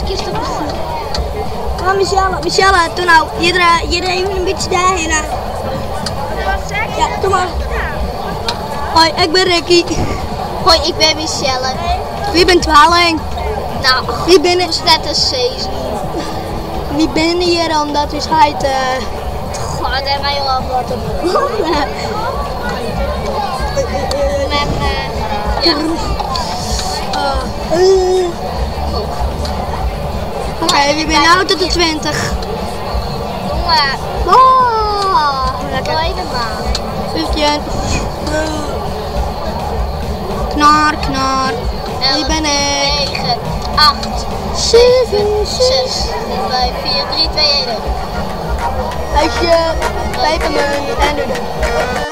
Kinst op Kom Michelle, Michelle, doe nou. Hjir, hjir even in bytsje dêrhinne. Ja, doe mar. Hoi, ik bin Ricky. Hoi, ik bin Michelle. Wy binne twalling. Nou, Wy binne, hoechst net te sizzen. Wy binne hjir omdat ús heit... Goh, dêr mei jo al wat op. Mem, ja. Oké, we binne nou tot de 20. Jongen. Oh, lekker. Helemaal. 15. Knar, knar. Wie ben ik? 9, 8, 7, 6. 6, 5, 4, 3, 2, 1. Huisje, pepermunt en doe.